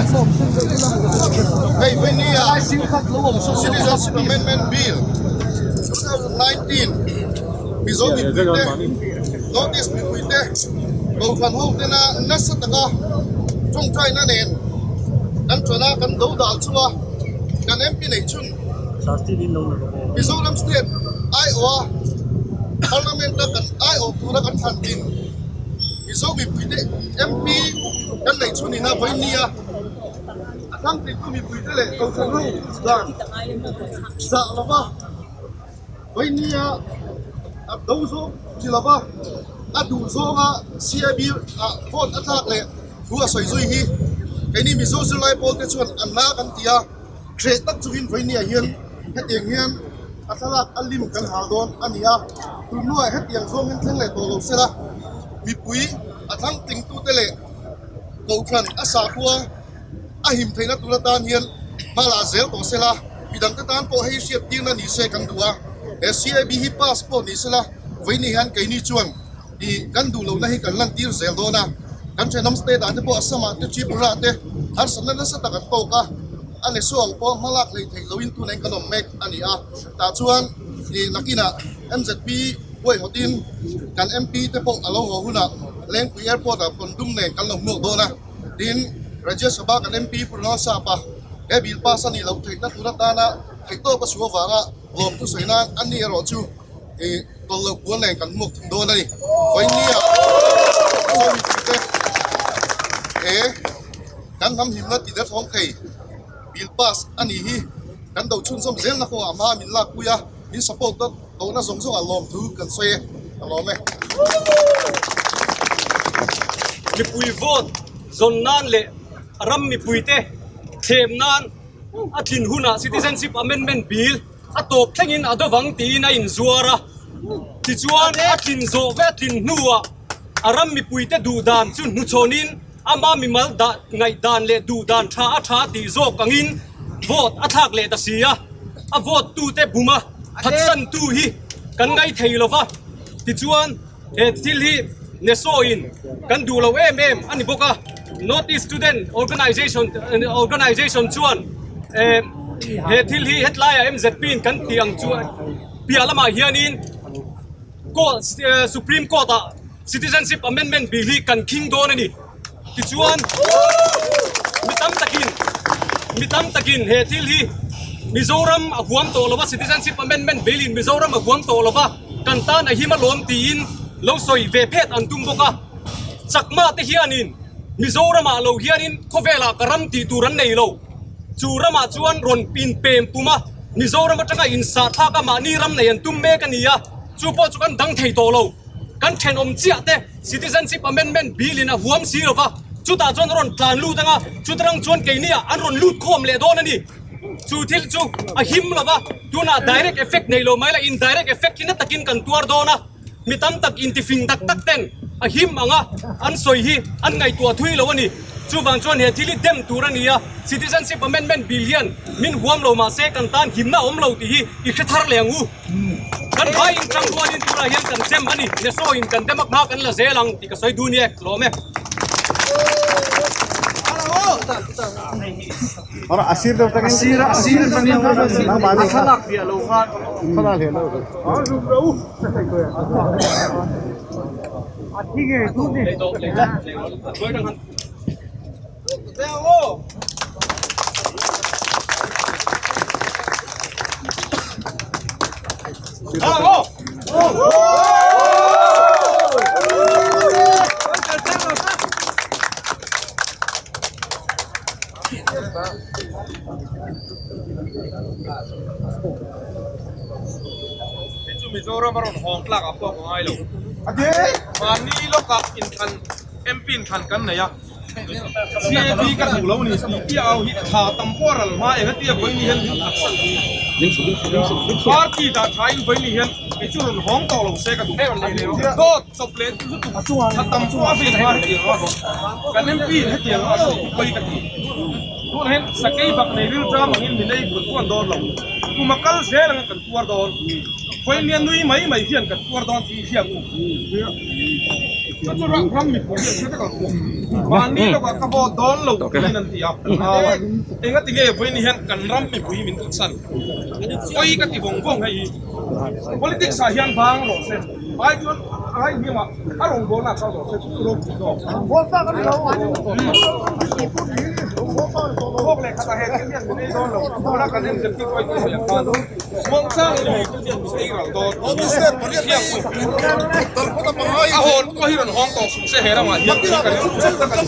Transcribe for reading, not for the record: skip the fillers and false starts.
Hei Venia Citizenship Amendment Bill 2019 Mizo mipuite North East mipuite Kohhran ho tena nasa taka tawngtaina nen kan tana kan do dal chunga kan MP neih chhun Mizoram State aiawha Parliament a kan aiawh tura kan thlan din Mizo mipuite MP kan neih chhun ina vawinia a thangtihtu mipuite leh Kohhran ho dan zah lova vawinia a do zawng chi lova a duh zawnga CIB ah vote a tlak leh thu a sawi zui hi keini Mizo zirlai pawl te chuan an la kan ti a. Hreh tak chungin vawinia hian hetiang hian a thlalak a lim kan hal dawn a ni a, tun hnuah hetiang zawng hian thleng leh tawh lo sela, mipui a thlang tlingtute leh Kohhran a sakhua a him theihna tur atan hian hma la zel tawh sela, midangte tan pawh hei hriat tirna ni se kan duh a, he CAB hi pass pawh ni sela, vawinia hian keini chuan ih kan duh lohna hi kan lantir zel dawn a, kan thenawm state ah te pawh Assam ah te Tripura ah te harsatna nasa tak an tawk a, a ni suang pawh hmalak hleih theih loin tunah hian kan awm mek a ni a, tah chuan ih nakinah MZP huaihawtin kan MP te pawh a lo haw hunah Lengpui Airport ah Pondum nen kan lo hmuak dawn a, tin Rajya Sabha kan MP Pu Ronald Sapa he bill pass a nih loh theihna tur atana theihtawp a suh avanga lawmthu sawi nan a ni erawh chu. I tawlh loh puan nen kan hmuak thung dawn a ni. Vawinia Mizo mipuite he kan hnam himna ti derthawng thei bill pass a nih hi kan do chhunzawm zelna kawngah hma min lakpui a, min support a tawhna zawng zawngah lawmthu kan sawi e, ka lawm e. Mipui vote zawn nan leh ram mipuite thlem nan a tlin hunah Citizenship Amendment Bill A tawp thlengin a dawvang tiin a inzuar a, tichuan a tlin zawh ve a tlin hnuah a ram mipuite duhdan chu hnuchhawnin ama mimal dah ngaihdan leh duhdan tha a tha tih zawk angin vote a thlak leh ta si a, a vote tute buma phatsantu hi kan ngai thei lo va, tichuan he thil hi Neso-in kan duh lo em em a ni bawk a, North East Student Organisation Organisation chuan he thil hi hetlaiah MZP in kan tih ang chu piah lamah hianin court Supreme Court ah Citizenship Amendment Bill hi kan khing dawn a ni. Tichuan mi tam takin mi tam takin he thil hi Mizoram a huam tawh lova Citizenship Amendment Bill in Mizoram a huam tawh lova kan tan a him alawm tiin lo sawi ve phet an tum bawk a. Chakma te hianin Mizoramah lo hianin khawvelah ka ram tih tur an nei lo. Chu ramah chuan rawn inpem pum a, Mizoram atanga insahthlak a mahni ram nei an tum mek a ni a, chu pawh chu kan dang thei tawh lo. Kan thenawm chiah te Citizenship Amendment Bill in a huam si lova, chutah chuan a rawn tlan lut ang a, chutarang chuan keiniah an rawn lut khawm leh dawn a ni. Chu thil chu a him lova, tunah direct effect nei lo mai la, indirect effect hi na takin kan tuar dawn a, mi tam tak intifing tak tak ten a him ang a, an sawi hi an ngaihtuah thui lo a ni. Chuvang chuan he thil hi dem tur a ni a, Citizenship Amendment Bill hian min huam lo mahse kan tan himna a awm lo tih hi i hre thar leh ang u. Kan vai in tang rualin tunah hian kan dem a ni, Neso in kan dem a hma kan la zel ang tih ka sawi dun e, lawm e. Kei chu Mizoram a rawn hawng tlak ah pawh ka ngai lo. Mahni lawkah inthlan MP inthlan kan nei a. CAB ka duh lo ni tih piah au hi tha tam pawh a ral hma eng atia vawiin hian min khat san Party dah tha in vawiin hian kei chu rawn hawng tawh lo se ka duh dawt chawp leh lutuk tha tam pawh a vin hma hetiang a kan MP in hetiang a sawi pawi ka ti tunah hian sakei bak nei ril ṭam angin min ei buan buan dawn lo kum a kal zel anga kan tuar dawn vawiin hian nui mai mai hian kan tuar dawn tih hi hriat u. Chu chu ram mipui hian hre vek ang u. Mahni lawkah ka vote dawn lo tiin an ti a. Engati nge vawiin hian kan ram mipui min thutsan? Pawi ka ti vawng vawng hei hi. Politics ah hian bang rawh se. Ai chuan ai hniamah a rawngbawlna kal rawh se chu chu ropui zawk. Thawk leh khatah he thil hian min ei dawn lo. Tuna kan MZP hruaitu sawi ang khan muangchang in lui thil hian min ei ral dawn. A hawn pawh hi rawn hawng tawh suh se he ramah hian tih ka rilru tak a ni.